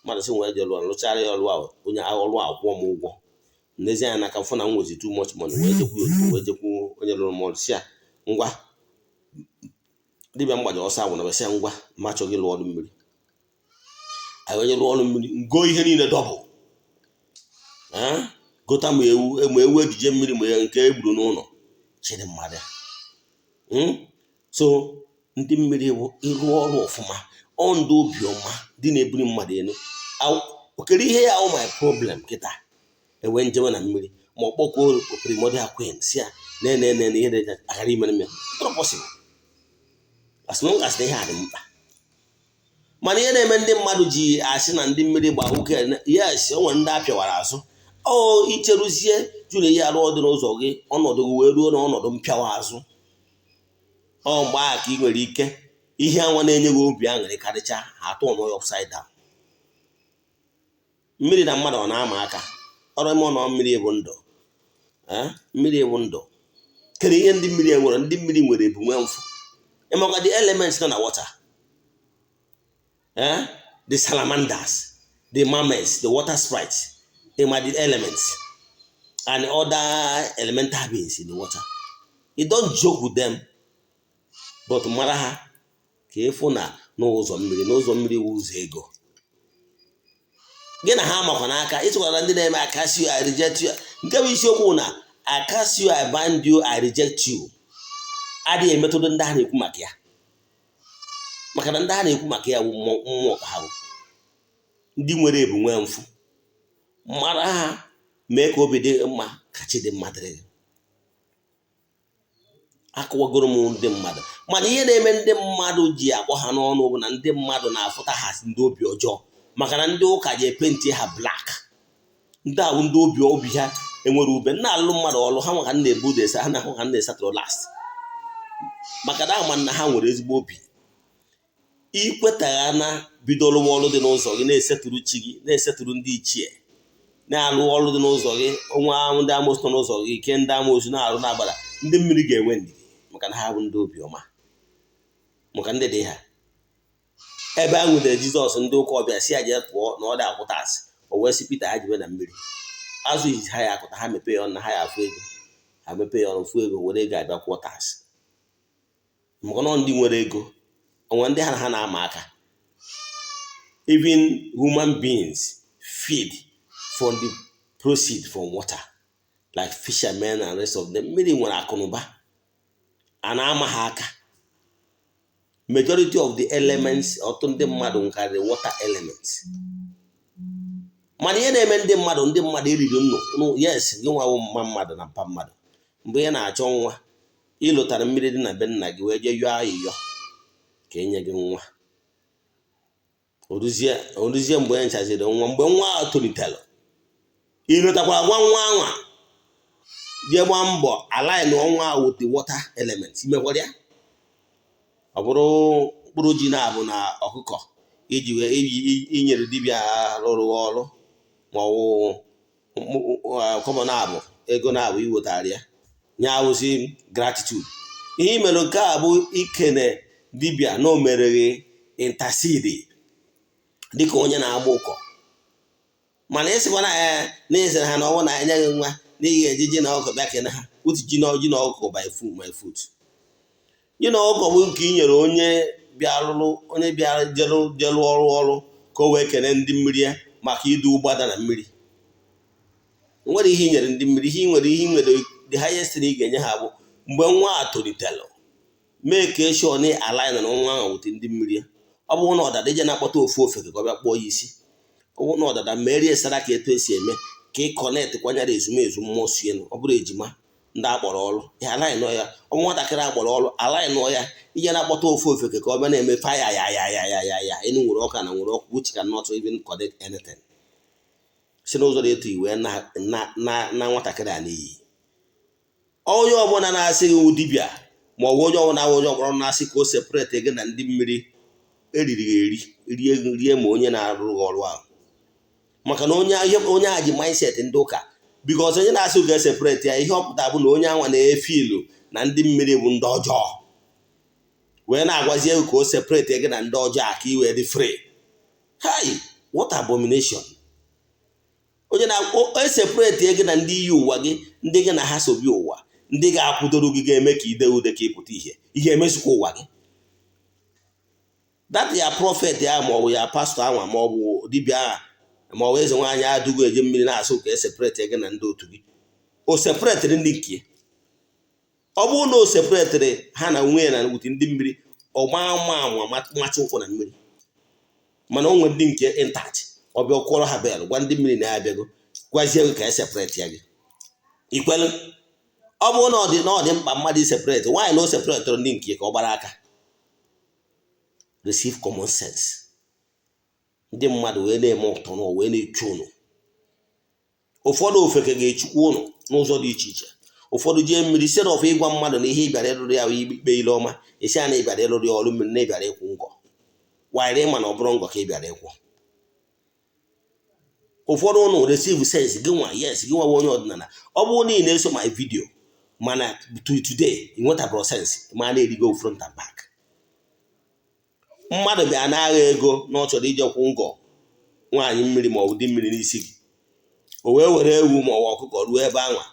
mmadụ sị nwere je lụọ, lụchara ya ọrụ ahụ, onye ọrụ ahụ kwụọ m ụgwọ. N'ezie anya n'aka fụ na m nwezi too much money, wee jekwu ozugbo, wee jekwu onye lụrụ m ọrụ, si ya ngwa, dibịa mgbaji ọsọ agwụ na wee sị ya ngwa, ma achọghị ịlụ ọrụ mmiri anyị. Onye lụọ ọrụ mmiri ngo ihe niile double, gota ma ewu, ma ewu ejije mmiri, ma nke e gburu n'ụlọ chịrị mmadụ. So ndị mmiri bụ ịrụ ọrụ ọfụma, ọ ndị obiọma dị na-ebuli mmadụ elu. Okere ihe ya wụ my problem kịta, ewe njewe na mmiri ma ọ kpọkuo primordial queen, si ya na na na ihe dị aghara imere m ya. Not possible, as long as na ihe a dị mkpa. Mana ihe na-eme ndị mmadụ ji asị na ndị mmiri gba nwoke, yes, o nwere ndị apịawara azụ. Ọ icheruzie jụrụ ihe arụ dị n'ụzọ gị, ọnọdụ gị wee ruo n'ọnọdụ mpịawa azụ, ọ mgbe ahụ ka ị nwere ike ihe anwa na-enye gị obi aṅụrị karịcha ha atụ ọnụ ya upside down. Mmiri na mmadụ ọ na-ama aka ọrụ ime ọnọ. Mmiri bụ ndụ. Mmiri bụ ndụ. Kedu ihe ndị mmiri nwere? Ndị mmiri nwere ebu nwee mfụ. Ịmakwa the elements nọ na water, eh? The salamanders, the mermaids, the water sprites, ịma the elements and other elemental beings in the water. You don't joke with them, but mara ha ka ịfụ na n'ụzọ mmiri, n'ụzọ mmiri wụ ụzọ ego. Gị na ha makwa n'aka ịtụkwara ndị na-eme "I curse you, I reject you". Nke bụ isiokwu na "I curse you, I bind you, I reject you" adịghị emetụta ndị a na-ekwu maka ya, maka na ndị a na-ekwu maka ya bụ mmụọ ka ha bụ ndị nwere ebu nwee mfụ. Mara ha, mee ka obi dị mma, ka chi dị mma dịrị gị. Akụwagoro m ndị mmadụ, mana ihe na-eme ndị mmadụ ji akpọ ha n'ọnụ bụ na ndị mmadụ na-afụta ha ndị obi ọjọọ, maka na ndị ụka ji epaint ha black. Ndị ahụ ndị obi ha enwere ube nna alụ mmadụ ọlụ ha maka na-ebu desa ha na-ahụ ha na-esatụrụ last, maka na ama na ha nwere ezigbo obi. Ikwetagha na bido lụwa ọrụ dị n'ụzọ gị, na-esetụrụ chi gị, na-esetụrụ ndị ichie, na-alụ ọrụ dị n'ụzọ gị, onwe ahụ ndị amosu nọ n'ụzọ gị, ike ndị amosu na-arụ na-agbara ndị mmiri ga-enwe ndidi, maka na ha bụ ndị obiọma, maka ndị dị ha. Ebe a nwudere Jizọs, ndị ụka ọbịa si ya jee pụọ na ọ dị akwụta asị. O wee sị Pita ha jibe na mmiri azụ izizi ha ya akụta, ha mepee ya ọnụ na ha ya afụ ego. Ha mepee ya ọnụ, fụ ego, were ego abịa kwụọ tax, maka na ndị nwere ego onwe ndị ha na ha na-ama aka. Even human beings feed from the proceed from water, like fishermen and rest of them. Mmiri nwere akụnụba a na-ama ha aka. Majority of the elements, ọtụtụ ndị mmadụ nkarịrị water elements. Mana ihe na-eme ndị mmadụ, ndị mmadụ eriri nnụ. Yes, gị nwawo mma mmadụ na mpa mmadụ, mgbe ị na-achọ nwa, ịlụtara mmiri dị na be nna gị wee jee yọọ ayịyọ ka enye gị nwa. Oruzie mgbe e nchaziri nwa, mgbe nwa ahụ tolitere, ịlụtakwara gwa nwa anwa jee gbaa mbọ align ọnwa ahụ with the water element. Imekwara ya, ọ bụrụ mkpụrụ ji na-abụ na ọkụkọ iji wee inyere dibịa rụrụ ọrụ, ma ọ bụ kọmọ na-abụ ego na-abụ iwetara ya nye awụzi gratitude. Ihe i mere nke a bụ ikene dibịa na o mereghị intercede dịka onye na-agba ụkọ. Mana ịsịkwa na ya na ịsịrị ha na ọnwụ na enyeghị nwa n'ihi eji ji na ọkụkọ bịa kene ha utu ji na ji na ọkụkọ by foot, my foot. Ji na ọkụkọ bụ nke i nyere onye bịarụrụ, onye bịara jerụ ọrụ ka o wee kene ndị mmiri ya maka idu ụgbada na mmiri. Nwere ihe i nyere ndị mmiri, ihe i nwere, the highest thing ị ga-enye ha bụ mgbe nwa a tolitere, mee ka eshọ na align na nwa ahụ wute ndị mmiri ya. Ọ bụrụ na ọdada ije na-akpọta ofu ofe ka ọ bịa kpụọ ya isi, ọ bụrụ na ọdada merie sara ka etu esi eme ka ị connect kwanyere ezumezu mmụọ si elu. Ọ bụrụ ejima ndị akpọrọ ọrụ ya, align ya. Ọ bụ nwatakịrị akpọrọ ọrụ, align ya. Ije na-akpọta ofu ofeke ka ọ bịa na-eme faya ya ya ya ya ya ya enu nwere ọka na nwere ọkụ, which cannot even connect anything, si n'ụzọ dị etu iwe na na nwatakịrị a n'iyi. Onye ọbụla na-asị gị wụ dibịa, ma ọ bụ onye ọbụla onye ọkpọrọ na-asị ka o separate gị na ndị mmiri, eriri gị eri rie rie ma onye na-arụ gị ọrụ ahụ, maka na onye onye a ji mindset ndị ụka, because onye na-asị ga separate ya, ihe ọ pụtara bụ na onye anwa na-efe ilu na ndị mmiri bụ ndị ọjọọ, wee na-agwazi ego ka o separate gị na ndị ọjọọ a ka ị wee dị free. Hi, what abomination! Onye na-eseparate gị na ndị iyi ụwa gị, ndị gị na ha sobi ụwa, ndị ga-akwụdoro gị, ga-eme ka ide ude, ka ị pụta ihe, ihe emezikwa ụwa gị. That ya prophet ya, ma ọ bụ ya pastọ anwa, ma ọ bụ dibịa agha, ma ọ bụ eze nwaanyị adụgo eje mmiri na-asụ ka eseparate gị na ndị otu gị, o separatịrị ndị nke. Ọ bụrụ na o separatịrị ha na nwunye na with ndị mmiri, ọgba ama ama macha ụkwụ na mmiri. Mana o nwere ndị nke intact, ọ bịa kwọrọ ha bell, gwa ndị mmiri na ya abịago, gwazie gị ka e separate ya. Gị ikwelu? Ọ bụrụ na ọ dị mkpa mmadụ iseparate nwaanyị, na o separatịrị ndị nke ka ọ gbara aka. Receive common sense. Ndị mmadụ wee na-eme ụtọ na wee na-echu ụnụ. Ụfọdụ ofeke ga-echukwa ụnụ n'ụzọ dị iche iche. Ụfọdụ jee mmiri, instead of ịgwa mmadụ na ihe ị bịara ịrụrụ ya bụ ikpe ile ọma, esi a na ị bịara ịrụrụ ya ọrụ mmiri, na ị bịara ịkwụ ngọ wanyere, ịma na ọ bụrụ ngọ ka ị bịara ịkwụ. Ụfọdụ ụnụ receive sense. Gị nwa, yes, gị nwa bụ onye ọdịnala, ọ bụrụ na ị na-eso my video, mana to today ị nwetabụrụ sense, ma na-erigo front and back. Mmadụ bịa na-agha ego na ọ chọrọ ije kwụ ngọ nwaanyị mmiri ma ọ bụ di mmiri n'isi gị, o wee were ewu ma ọ bụ ọkụkọ ruo ebe anwa,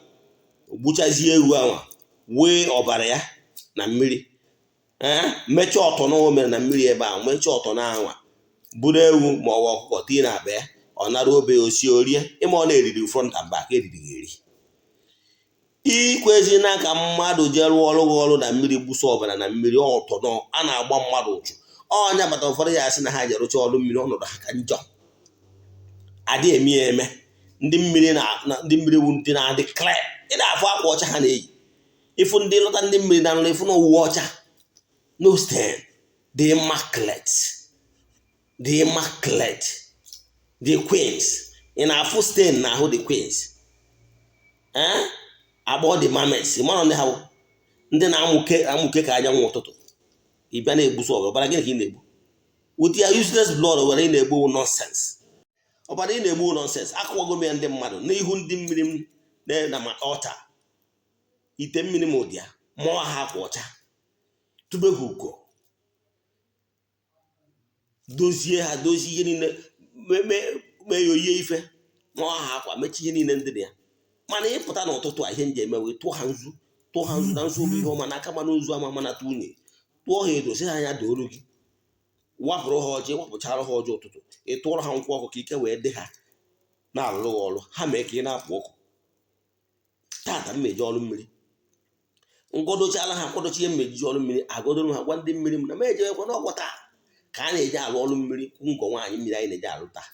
o gbuchazie ewu anwa, wee ọbara ya na mmiri, ee, mechaa ọtọ na o mere na mmiri ebe ahụ, mechaa ọtọ na anwa, buru ewu ma ọ bụ ọkụkọ tinye na akpa ya, ọ nara obe osi orie. Ịma ọ na-eriri front and back, eriri gị eri. Ikwezi na ka mmadụ jee rụọ ọrụ gị ọrụ na mmiri, gbusa ọbara na mmiri, ọtọ nọ a na-agba mmadụ ụchụ. Ọnya bata, ụfọdụ ya asị na ha ji rụcha ọrụ mmiri, ọnọdụ ha ka njọ. Adị eme ya eme. Ndị mmiri na ndị mmiri wu ndị na-adị clear. Ị na-afụ akwa ọcha ha na-eyi. Ịfụ ndị lọta ndị mmiri na nrọ, ịfụ na uwe ọcha, no stain, the immaculate, the immaculate, the queens. Ị na-afụ stain na ahụ the queens, eh, agbọ the mermaids. Mara ndị ha bụ ndị na-amụke amụke ka anyanwụ ụtụtụ. Ị bịa na-egbuso ọbara. Ọbara gịnị ka ị na-egbu with your useless blood? Were ị na-egbu nonsense, ọbara ị na-egbu nonsense. Akụwago m ya ndị mmadụ n'ihu ndị mmiri m na ma ọta ite mmiri m ụdị ya mụọ ha akwa ọcha, tube ha ugo, dozie ha, dozie ihe niile, mee ya oyie ife, mụọ ha akwa, mechie ihe niile ndị dị ya. Mana ịpụta n'ụtụtụ a, ihe nji eme wee tụọ ha nzu, tụọ ha nzu na nzu bụ ihe ọma n'aka, mana nzu ama mana tụ unyi, tụọ ha edo, sị ha anya dooru gị, wapụrụ ha ọjị, wapụchara ha ọjị ụtụtụ, ị tụọrọ ha nkwụ ọkụ ka ike wee dị ha na-alụrụ gị ọrụ. Ha mee ka ị na-apụ ọkụ. Tata m meji ọrụ mmiri, ngọdochala ha, kwadochi ihe mmeji ọrụ mmiri, agodoro ha, gwa ndị mmiri m na m ejewekwa n'ọgwọ taa ka a na-eji alụ ọrụ mmiri, ngọ nwaanyị mmiri anyị na-eji alụ taa.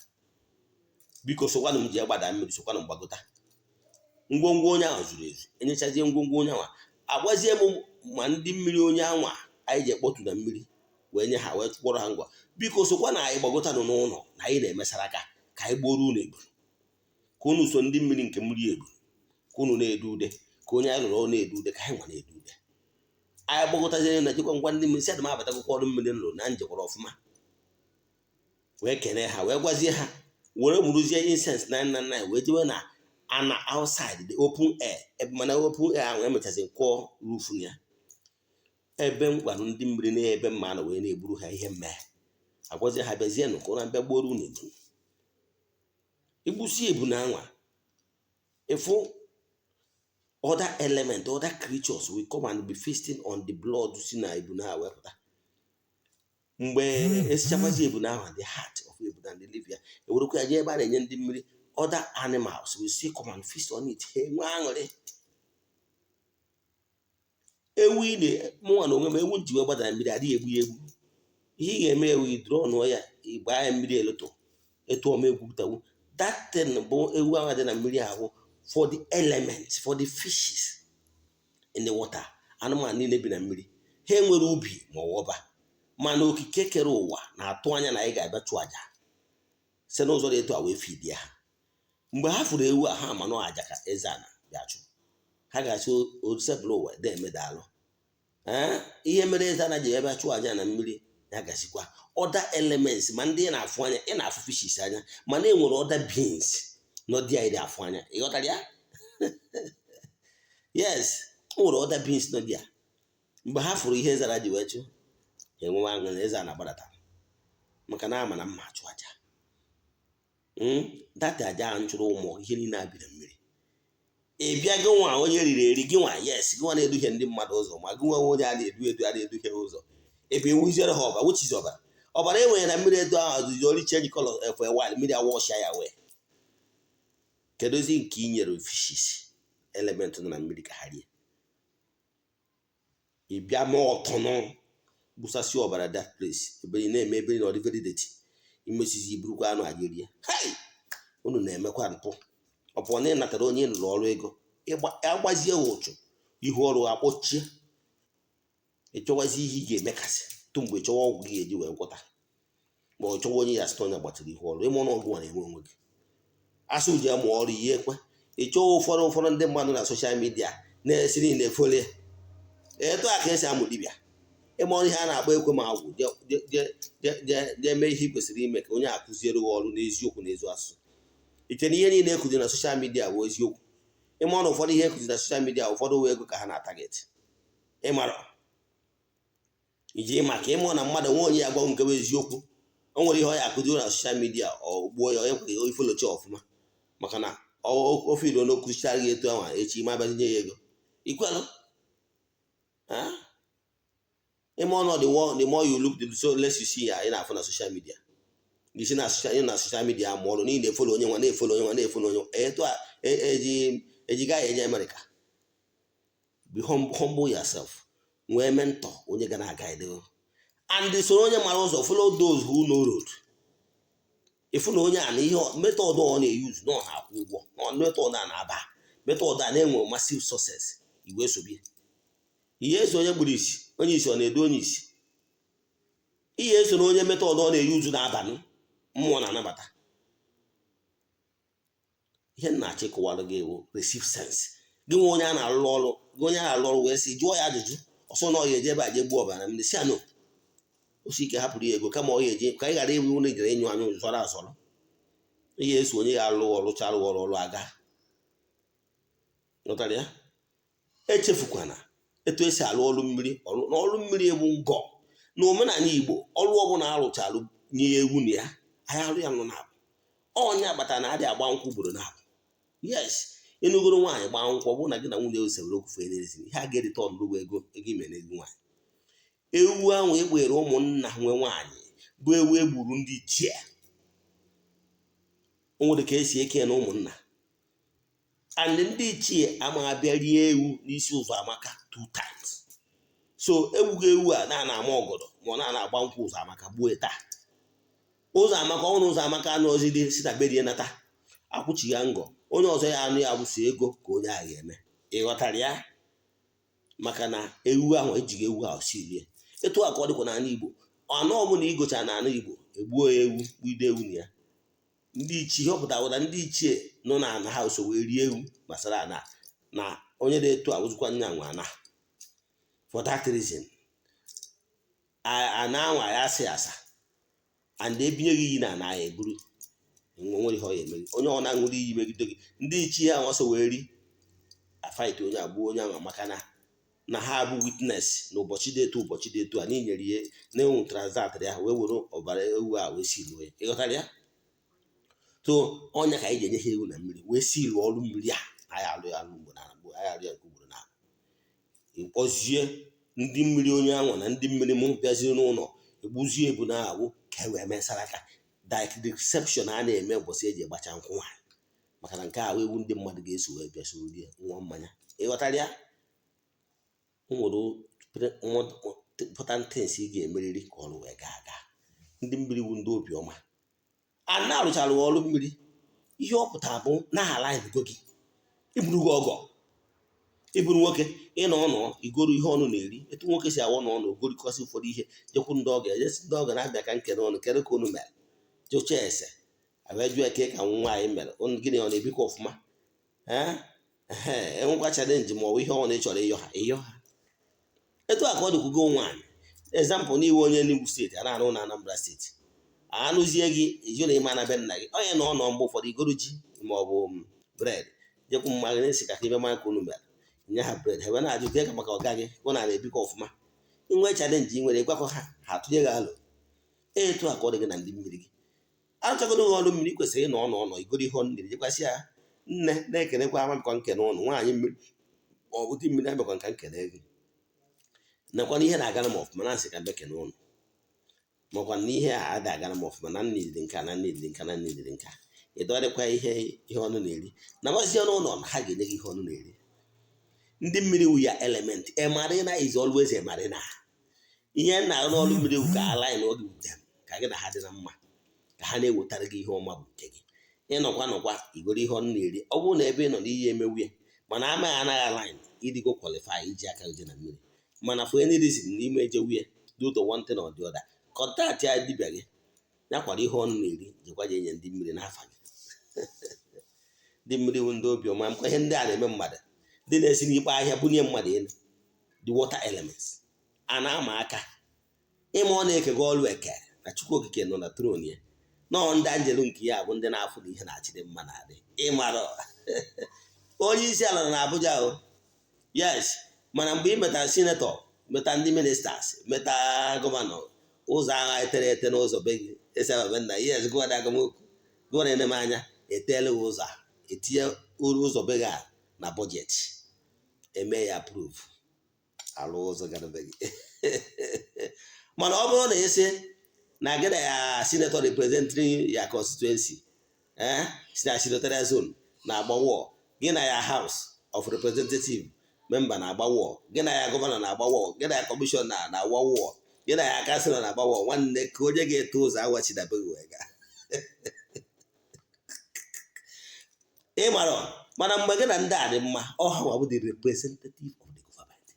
Biko, sokwanụ m ji gbada mmiri, sokwanụ m gbagota. Ngwongwo onye ahụ zuru ezu, enyechazie ngwongwo onye ahụ, agwazie m ma ndị mmiri onye anwa anyị ji ekpotu na mmiri wee nye ha, wee kpọrọ ha ngwa. Biko, sokwa na anyị gbagotanụ n'ụlọ na anyị na-emesara aka ka anyị gbuoro unu ebu, ka unu so ndị mmiri nke mmiri ebu, ka unu na-ede ude, ka onye anyị lụrụ ọrụ na-ede ude, ka anyị nwa na-ede ude. Anyị gbagotazie na jikwa ngwa ndị mmiri si adị m abatakwụkwọ ọrụ mmiri nlụ na njekwara ọfụma, wee kene ha, wee gwazie ha, were muruzie incense 999, wee jewe na ana outside the open air ebe. Mana open air ahụ emechazi kwụọ roof ya, ebe m gwara ndị mmiri na ebe mma nọ wee na-egburu ha ihe mmee, agwazie ha, bịazienụ ka ụra mbịa gbuoro unu ebu. Igbusi ebu na anwa, ịfụ other element, other creatures will come and be feasting on the blood si na ebu na wepụta. Mgbe esichakwazi ebu na ahụ, the heart of ebu na the liver ya, ewerekwa ya jee ebe a na-enye ndị mmiri, other animals will still come and feast on it. Ha enwe aṅụrị. Ewu ị na mụnwa na onwe m, ewu nji wee gbadara mmiri, adịghị egbu ya egbu. Ihe ị ga-eme, ewu idrọnụọ ya, ịgbaa ya mmiri eloto etu ọma egwupụtawu. That thing bụ ewu ahụ dị na mmiri ahụ for the elements, for the fishes in the water. Anụmanụ niile bi na mmiri, ha enwere ubi ma ọ ọba, mana okike kere ụwa na-atụ anya na anyị ga-abịa chụọ àjà site n'ụzọ dị etu a wee feed ha. Mgbe ha fụrụ ewu a, ha ama na àjà ka eze ana bịa chụ. Ha ga-asị osebụla ụwa demedalụ. Ee, ihe mere eze ana ji ebe chụọ àjà na mmiri ya gasikwa other elements, ma ndị ị na-afụ anya, ị na-afụ fishes anya, mana e nwere other beings nọ dị anyị na-afụ anya. Ị ghọtara ya? Yes, o nwere other beings nọ dị ya. Mgbe ha fụrụ ihe eze ana ji wee chụ ha, enwewe aṅụ na eze ana gbadata, maka na ama na mma achụ aja data aja ahụ chụrụ ụmụ ihe niile a bi na mmiri. Ị bịa, gị nwa onye riri eri, gị nwa, yes, gị nwa na-eduhie ndị mmadụ ụzọ, ma gị nwa onye a na-edu edu, a na-eduhie ụzọ, ebe ewuziere ha ọbara, which is ọbara, ọbara e nwere na mmiri edo ahụ dị only change color for a while, mmiri awọsha ya wee kedụzi nke i nyere fishes, element nọ na mmiri, ka ha rie. Ị bịa mee ọtọnọ, gbusasị ọbara that place ebe ị na-eme ebe na ọ dị very dirty. Imesizi, iburukwa anụ aja rie. Hai, unu na-emekwa mpụ. Ọ pụọ na ị natara onye lụrụ ọrụ ego, agbazie ya ụchụ ihu ọrụ, akpọchie. Ịchọwazi ihe ị ga-emekasị tụ mgbe ịchọwa ọgwụ gị ga-eji wee gwọta, ma ọ chọwa onye ya sịta onye gbatịrị ihu ọrụ. Ịmụ ọnụ ọgwụ na-enwe onwe gị asụ ji amụ ọrụ ihe ekwe. Ịchọwa ụfọdụ ndị mmadụ na social media na-esi niile efole etu a ka esi amụ dibịa. Ịma ọrụ ihe a na-akpọ ekwe ma agwụ, jee mee ihe ị kwesịrị ime ka onye akụziere gị ọrụ n'eziokwu na ezi asụsụ. Iche na ihe niile ekụzi na social media bụ eziokwu? Ịma ọrụ ụfọdụ ihe ekụzi na social media, ụfọdụ wee ego ka ha na-atarget. Ịmara iji maka ịmụ na mmadụ nwe onye ya gwa nke bụ eziokwu. O nwere ihe ọ ya akụziri na social media, ọ gbuo ya, onye kwere ifollochi ọfụma, maka na ofe ilo na okụzichara gị etu ahụ, echi ma abazinye ya ego ikwelụ. Ịma ọnụ, the more you look, the so less you see. Ya ị na-afụ na social media, isi na social media amụ ọrụ niile, efollow onye nwa, na-efollow onye nwa, na-efollow onye nwa. Etu a eji ejiga ya eje Amerịka. Be humble yourself, nwee mentor, onye ga na-aguide gị, and soro onye mara ụzọ. Follow those who know road. Ịfụ na onye a na ihe method ọ na-euse na ọ na-akwụ ụgwọ na method a na-aba, method a na-enwe massive success, iwe sobie ihe. Eso onye gburu isi, onye isi ọ na-edu onye isi. Ihe eso na onye method ọ na-euse na-abalị mmụọ na-anabata. Ihe m na-achọ ịkọwara gị bụ receive sense. Gị nwe onye a na-alụ ọrụ, gị onye a na-alụ ọrụ, wee sị jụọ ya ajụjụ ọsọ na ọ ya eje ebe a jee gbuo ọbara mmiri, si anụ osi ike, hapụrụ ya ego kama ọ ya eje ka ị ghara ịbụ na ijere ịnyụ anyụ zọrọ azọrọ. Ihe eso onye ya alụ ọrụ chara ọrụ ọrụ aga. Ghọtara ya? Echefukwana etu esi alụ ọrụ mmiri. Na ọrụ mmiri bụ ngọ na omenala Igbo. Ọrụ ọbụla arụchalụ nye ya ewu na ya, anyị arụ ya nọ na abụ ọnya kpatara na adị agba nkwụ ugboro na abụ. Yes, ịnụgoro nwaanyị, gbaa nkwụ. Ọ bụrụ na gị na nwunye sewere okwu fee n'ezi, ihe a ga-erite ọnụrụ ego ego ime na ego nwaanyị. Ewu ahụ egbere ụmụnna nwe nwaanyị bụ ewu egburu ndị ichie. O nwere ka esi eke na ụmụnna and ndị ichie ama abịa rie ewu n'isi ụzọ amaka two times. So ewugo ewu a na-ana ama ọgọdọ, ma ọ na-ana agba nkwụ ụzọ amaka gbuo taa ụzọ amaka ọnụ ụzọ amaka anụ ozi dị si na berie nata akwụchighị ngọ onye ọzọ ya anụ ya bụso ego ka onye ahụ ga-eme. Ị ghọtara ya? Maka na ewu ahụ ejighị ewu ahụ sirie. Etu a ka ọ dịkwa n'ala Igbo. Anụ ọbụla igocha n'ala Igbo, egbuo ya ewu, gbido ewu na ya. Ndị ichie, ihe ọ pụtara na ndị ichie nọ na ana ha so wee rie ewu gbasara ana na onye dị etu a wụzikwa nna nwe ana. For that reason, ana anwa ya asị asa and ebinye gị iyi na ana ya eburu nwere ihe ọ ya eme gị. Onye ọ na-aṅụrụ iyi megide gị, ndị ichie ahụ ọsọ wee ri afight onye agbuo onye ahụ, maka na ha bụ witness na ụbọchị dị etu, ụbọchị dị etu a n'inyere ihe na-enwu transact ya, wee were ọbara ewu a wee siluo ya. Ịghọtara ya? So ọnya ka anyị ji enye ha ewu na mmiri wee siluo ọrụ mmiri a. Anyị alụ ya alụ ugboro na anyị alụ ya nke ugboro na ịkpọzie ndị mmiri onye anwa na ndị mmiri mụ bịazie n'ụlọ, egbuzie ebu na awụ ka e wee mee saraka, like the reception a na-eme ụbọchị eji agbacha nkwụ nwaanyị, maka na nke a ewu ndị mmadụ ga-eso wee bịa soro rie nwa mmanya. Ịghọtara ya? O nwere important things ị ga-emerịrị ka ọrụ wee gaa aga. Ndị mmiri wu ndị obiọma a na-arụchara ọrụ mmiri. Ihe ọ pụtara bụ na ala go gị iburu gị ọgọ, ịbụrụ nwoke, ịnọ ọnọ igoro ihe ọnụ na-eri. Etu nwoke si awọ n'ọnụ ogorikọsị ụfọdụ ihe, jekwu ndị ọga, ejesi ndị ọga na-abịa ka nkene ọnụ kedu ka unu mere, jụcha ese, wee jụọ eke ka nwaanyị mere gịnị, ọ na-ebikwa ọfụma. Ee, enwekwa challenge ma ọ bụ ihe ọ na ịchọrọ ịyọ ha, ịyọ ha. Etu a ka ọ dịkwugo nwaanyị. Example, n'iwe onye Enugu Steeti a na-anụ na Anambra Steeti, anụzie gị iju na ịma na be nna gị onye nọ nọ mgbe ụfọdụ igoro ji ma ọ bụ bread, jekwu mma gị na-esi ka ibe mara ka unu mere, nye ha bread, ha wee na-ajụ gị ka maka ọga gị hụ na na-ebikọ ọfụma. Inwe challenge ị nwere, ịgwakọ ha, ha atụnye gị alụ. Etu a ka ọ dị gị na ndị mmiri gị arụchagodo gị ọrụ mmiri. Kwesịrị ịnọ ọnọ ọnọ igoro ihe ọnụ na-eri, jekwasị ya nne na-ekenekwa amabịkwa nke n'ụlọ nwaanyị mmiri ma ọ bụ di mmiri abịakwa nka nkene gị, nakwa na ihe na-agara m ọfụma na nsị ka mbịa kene ụnụ, makwa na ihe a ada agara m ọfụma na nna idiri nka na nna idiri nka na nna idiri nka. Ịdọrịkwa ihe ihe ọnụ na-eri na mazi n'ụlọ na ha ga-enye gị ihe ọnụ na-eri. Ndị mmiri wu ya element. A mariner is always a mariner. Ihe nna arụ n'ọrụ mmiri wu ka align oge with them, ka gị na ha dị na mma, ka ha na-ewetara gị ihe ọma bụ nke gị. Ịnọkwa nọkwa igoro ihe ọ na-eri. Ọ bụrụ na ebe ị nọ n'iyi emewu ya, mana amaghị anaghị align, ịdịgo qualify iji aka gị na mmiri. Mana for any reason n'ime ejewu ya due to one thing or the other, contact ya dibịa gị, ya kwara ihe ọnụ na-eri, jekwa je enye ndị mmiri n'afa gị. Ndị mmiri bụ ndị obiọma. Mkwa ihe ndị a na-eme mmadụ, ndị na-esi n'ikpe ahịa bunye mmadụ elu, the water elements a na-ama aka ịma ọ na-ekego ọrụ eke na Chukwu Okike nọ na throne ya, nọọ ndị anjelu nke ya bụ ndị na-afụ na ihe na-achịrị mma na-adị. Ịmara onye isi ala nọ na Abuja o, yes, mana mgbe ị metara senator, meta ndị ministers, meta governor, ụzọ agha etere ete n'ụzọ be gị esi aba nna, yes, gụwa agamokwu gụwa na-ene m anya, eteela gị ụzọ a, etinye uru ụzọ be gị a na budget, eme ya approve, alụ ụzọ gara be gị. Mana ọ bụrụ na isi na gị na ya senator representing ya constituency, si na senatorial zone na-agba war, gị na ya House of Representative member na-agba war, gị na ya governor na-agba war, gị na ya kọmishọna na-agba war, gị na ya councillor na-agba war, nwanne, ka onye ga-eto ụzọ awachidabeghị wee gaa. Ị mara, mana mgbe gị na ndị a dị mma, ọ ha nwa bụ the representative of the government.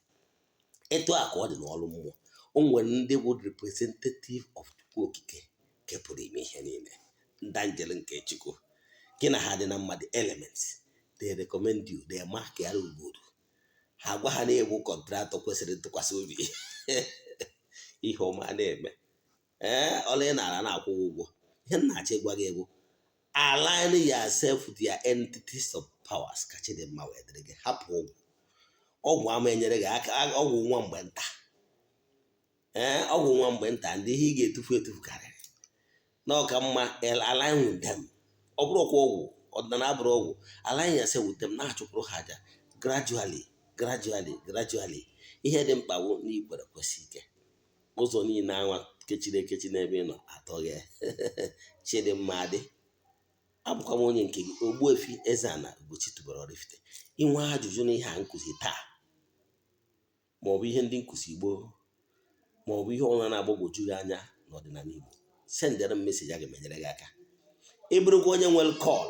Etu a ka ọ dị n'ọrụ mmụọ. O nwere ndị bụ representative of Chukwu Okike nke pụrụ ime ihe niile, ndị anjel nke Chukwu. Gị na ha dị na mma, the elements, they recommend you, they mark ya good. Ha gwa ha na-egbu contractor kwesịrị ntụkwasị obi, ihe ọma na-eme, ee, ọla ị na-ara na-akwụ ụgwọ. Ihe m na-achọ ịgwa gị bụ align yourself with their entities of powers, ka Chidimma wee dịrị gị. Hapụ ọgwụ, ọgwụ ama enyere gị aka. Ọgwụ nwa mgbe nta, ee, ọgwụ nwa mgbe nta, ndị ihe ị ga-etufu etufu karịrị na ọka mma. Align with them. Ọ bụrụkwa ọgwụ ọdịnala abụrụ ọgwụ. Align yourself with them, na-achụpụrụ ha aja gradually, gradually, gradually. Ihe dị mkpa bụ na ikwere kwesị ike. Ụzọ niile anwa kechiri ekechi n'ebe ị nọ atọghị Chidimma dị. Abụkwa m onye nke gị, Ogbuefi Eze-Ana Ugochi tubelu Oraifite. Inwe ajụjụ n'ihe a nkụzi taa, maọbụ ihe ndị nkụzi gboo, maọbụ ihe ọbụla na-agbagwoju gị anya n'ọdịnala Igbo, sendere m message, aga m enyere gị aka. Ị bụrụkwa onye nwere call,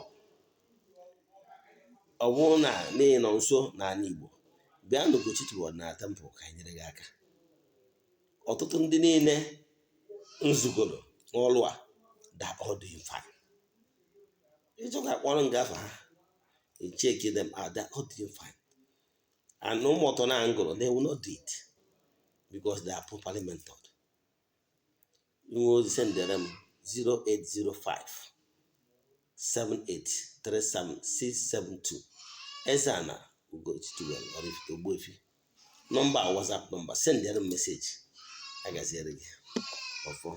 ọ bụrụ na ị nọ nso n'ala Igbo, bịa n'Ugochi tubelu ọdịnala temple ka anyị nyere gị aka. Ọtụtụ ndị niile nzugoro n'ọlụ a, they are all doing fine. Ịchọ ka akpọrọ m gafe ha, check them out, they are all doing fine. And ụmụ ọtọ na ngụrụ, they will not do it because they are properly mentored. Inwe ozi, sendere m 0805 7837672. Eze-Ana Ugochi tubelu Oraifite, Ogbuefi. Nọmba WhatsApp nọmba, sendere m message, agaziere gị ọfọ.